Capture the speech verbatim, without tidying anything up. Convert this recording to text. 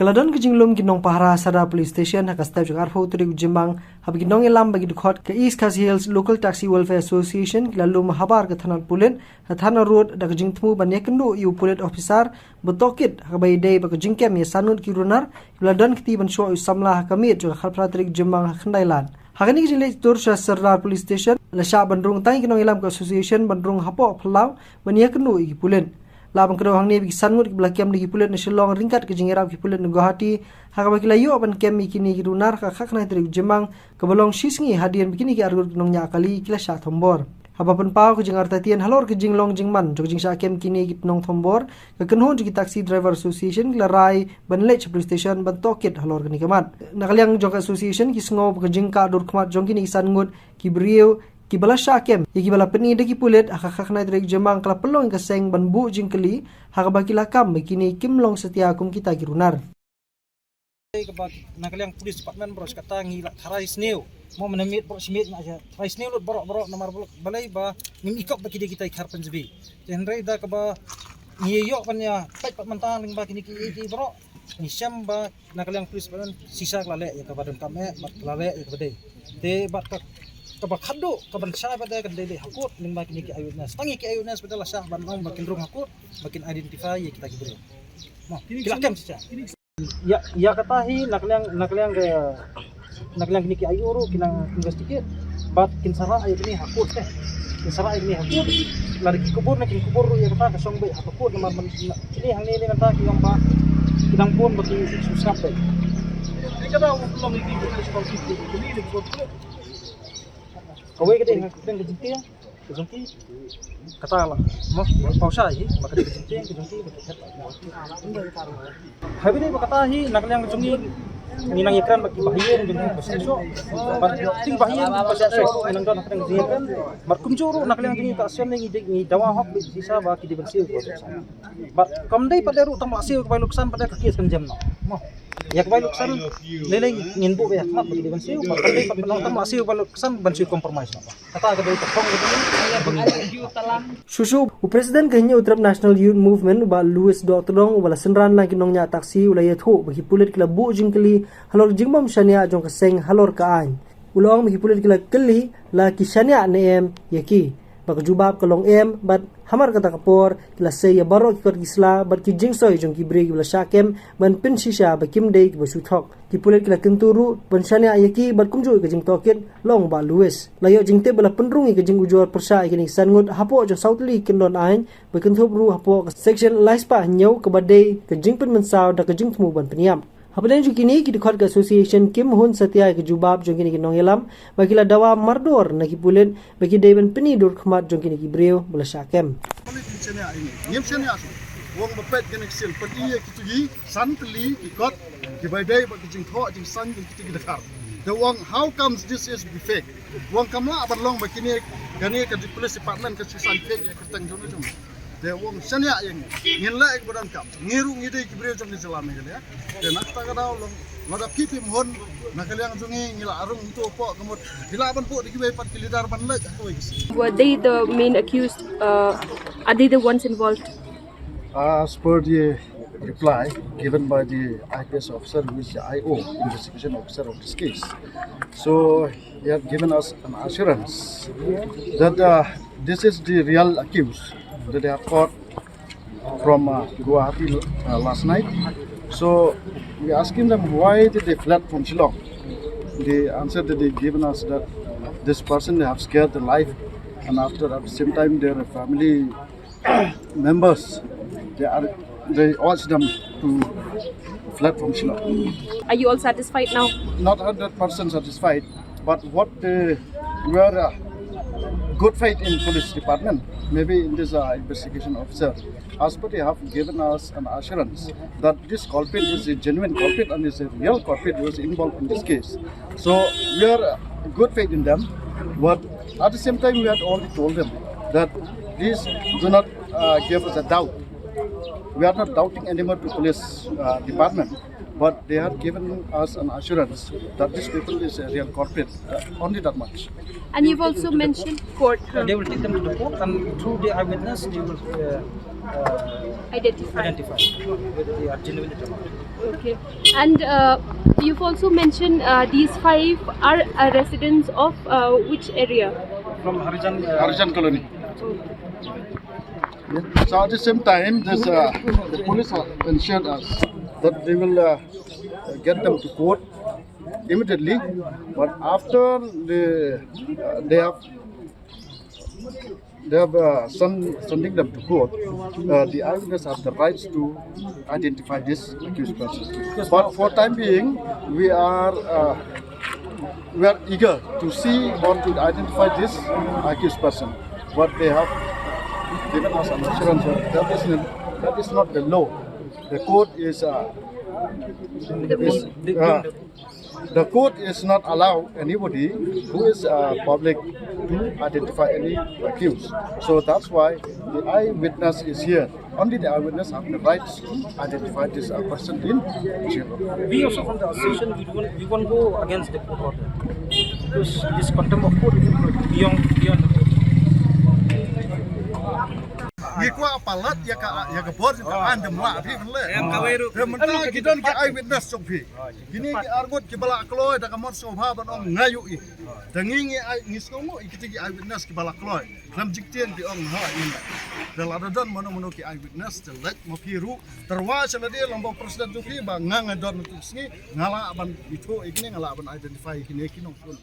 Ka la don ka jinglum ki nongpahara Sardar Police Station ha ka step jong ka arphew tarik u Jymmang, haba ki nongïalam bad ki dkhot ka East Khasi Hills Local Taxi Welfare Association ki la lum habar ka thanat pulit ha Thana Road da ka jingthmu ban ïakynduh ïa u pulit officer ba tohkit, ha kaba ïadei bad ka jingkem ïa san ngut ki runar kiba la don kti ban shoh ïa u samla ha ka miet jong ka khatphra tarik u Jymmang ha Khyndailad. Ha kane ka jingleit tur sha Sardar Police Station, la shah ban rung tang ïa ki nongïalam ka association ban rung hapoh phyllaw ban ïakynduh ïa ki pulit. Lah ban kdew hangne ba ki san ngut kiba la kem da ki pulit na Shillong ryngkat ka jingïarap ki pulit na Guwahati, ha kaba ki la ïoh ban kem ïa kine ki runar ha ka khatkhyndai tarik u Jymmang, kaba long shisngi hadien ba kine ki arngut ki nongñiah kali ki la shah thombor. Haba pynpaw ka jingartatien halor ka jinglong jingman jong ka jingshah kem kine ki nongthombor, ka kynhun jong ki Taxi Driver Association ki la rai ban leit sha police station ban tohkit halor kane ka mat. Na ka liang jong ka association ki sngew ba ka jingkah dur khmat jong kine ki san ngut ki briew kiba la shah kem ïa kiba la pyni da ki pulit ha ka khatkhyndai tarik u Jymmang ka la pynlong ïa ka seng ban buh jingkylli, ha kaba ki la kam ba kine kim long satia kum kita ki runar. Kaba na ka liang police department baroh shi katta ngi la tharai sniew. Mo mynta miet baroh shi miet nga ïa tharai sniew lut baroh baroh namar baroh balei ba ngim ikop ba ki dei kita ki khar Punjabi. Te hynrei da kaba ngi ïoh ban ïa peit pat mynta lyngba kine ki ïa ki baroh, ngi shem ba na ka liang police department shisha ka la leh ïa kaba donkam eh bad ka la leh ïa kaba dei. Te bad ka, kaba khadduh kaban shai pat de kan dei leh ha court lyngba kine ki eyewitness. Tang ïa ki eyewitness pat de la shah ban ong ba kin rung ha court ba kin identify ïa kita ki briew. Mo ki la kem shisha. Ïa, ïa kata hi na ka liang, na ka liang ka, na ka liang kine ki I O ruh ki nang investigate. Bad kin sa rah ïa kine ha court te. Kin sa rah ïa kine ha court. Lada ki kubur ne kin kubur ruh ïa kata ka shong beit ha ka court namar man, na, kine hangne ne kata ki ong ba ki dang bun ba ki sngap beit. Ïa kata u long ïa ki responsibility kine ki court. Kawei ka dei ha ka jingtieng. Ka jong ki kata la mo, paw sha hi ba ka dei ka jingtieng ka jong ki ba ka khet. Haba dei ba kata hi na ka liang ka jong ngi, ngi nang ïakren bad ki bahaïing jong ngi ba shisha, bad ki bahaïing ba shisha ngi nang don ha ka dang jingïakren. Bad kumjuh ruh na ka liang jong ngi ka Assam ne ngi dei ngi dawa hok ba shisha ba ki dei ban siew ba shisha. Bad kam dei pat de ruh tang ba siew ka bai luksan pat de ka case kan jem noh mo. Ïa ka bai luksan lei lei ngin buh ba ïa khmat ba ki dei ban siew, bad kam dei pat ba long tang ba siew bai luksan ban siew compromise noh. Kata ka dei ka thong ka dei. Shuh shuh u President ka Hynñiewtrep National Youth Movement u Bah Louis Dohtdong uba la synran lang ki nongñiah taxi u la ïathuh ba ki pulit ki la buh jingkylli halor ka jingbym shaniah jong ka seng halor ka aiñ. U la ong ba ki pulit ki la kylli la ki shaniah ne em ïa ki, ba ka jubab ka long em bad hamar kata ka por ki la sei ïa baroh ki kot ki sla bad ki jingsoi jong ki briew kiba la shah kem ban pynshisha ba kim dei kiba shu thok. Ki pulit ki la kyntu ruh ban shaniah ïa ki bad kumjuh ïa ka jingtohkit, la ong u Bah Louis. La ïoh jingtip ba la pynrung ïa ka jingujor pyrshah ïa kine ki san ngut hapoh jong saw tylli ki kyndon aiñ, ba kynthup ruh hapoh ka section lai spah hynñiew kaba dei ka jingpynmynsaw da ka jingthmu ban pynïap. Hapdeng jong kine ki dkhot ka association kim hun satia ïa ka jubab jong kine ki nongïalam ba ki la dawa mardor na ki pulit ba ki dei ban pyni dur khmat jong kine ki briew ba la shah kem. Ngim shaniah ïa ngi. Ngim shaniah shuh. Wong ba peit kane ka sien, peit ïa kitu ki san tylli ki kot kiba dei bad ki jingthoh jingsan jong kitu ki dkhar. Te wong, how comes this is be fake? Wong, kam lah ban long ba kine, kane ka police department ka shu san fake ïa ka kyrteng jong ngi jong. Te wong, shaniah ïa ngi. Ngin leh ïa kaba donkam. Ngi ruh ngi dei ki briew jong ka jylla Meghalaya. Te na kata ka daw long, lada phi phim hun na ka liang jong ngi, ngi la rung to hapoh ka mut. Ngi lah ban buh da kiwei pat ki leader ban leit ha kawei ka sien. Were they the main accused? Uh, are they the ones involved? As per the reply given by the I P S officer, who is the I O, investigation officer of this case, so he had given us an assurance that, uh, this is the real accused that they have caught from, uh, Guwahati, uh, last night. So we asking them why did they fled from Shillong. The answer that they given us that this person they have scared the life, and after, at the same time, their family members, they are, they urged them to fled from Shillong. Are you all satisfied now? Not hundred percent satisfied, but what they were, uh, good faith in police department, maybe in this, uh, investigation officer, as per they have given us an assurance that this culprit is a genuine culprit and is a real culprit who is involved in this case. So we are, uh, good faith in them, but at the same time we had already told them that please do not, uh, give us a doubt. We are not doubting anymore to police, uh, department, but they have given us an assurance that this people is a real culprit. Uh, only that much. And you've also mentioned court. Uh, they will take them to the court, and through the eyewitness, they will, uh, uh, Identify. Identify. They are genuinely Tamil. Okay. And uh, you've also mentioned uh, these five are uh, residents of uh, which area? From Harijan, uh, Harijan Colony. Yes. So at the same time, this uh, the police have ensured us that they will uh, get them to court immediately. But after the uh, they have they have uh, send, sending them to court, uh, the eyewitness have the rights to identify this accused person. But for time being, we are uh, we are eager to see or to identify this accused person. But they have given us an assurance that that is not, that is not the law. The court is uh, is, uh, the court is not allow anybody who is uh, public to identify any accused. So that's why the eyewitness is here. Only the eyewitness have the rights to identify this uh, person in jail. We also from the association, we won't, we won't go against the court order. Because this contempt of court is beyond, beyond the court. Ngi kwah palat ïa ka, ïa ka bor jong ka aiñ, dei mo, phi kynle. Em, kawei ruh. Te mynta ki don ki eyewitness jong phi. Kine ki arngut kiba la kloi da ka mon sngewbha ban ong nga ïohi. Te ngi ngi ai, ngi sngewnguh ïa kiti ki eyewitness kiba la kloi. Khlem jingtien ki ong ha ïa. Te lada don mano mano ki eyewitness te leit ma phi ruh. Tyrwa sha lade lang bad president jong phi ba nga nga don tu sngi, nga lah ban ithuh ïa kine, nga lah ban identify ïa kine ki nongshun.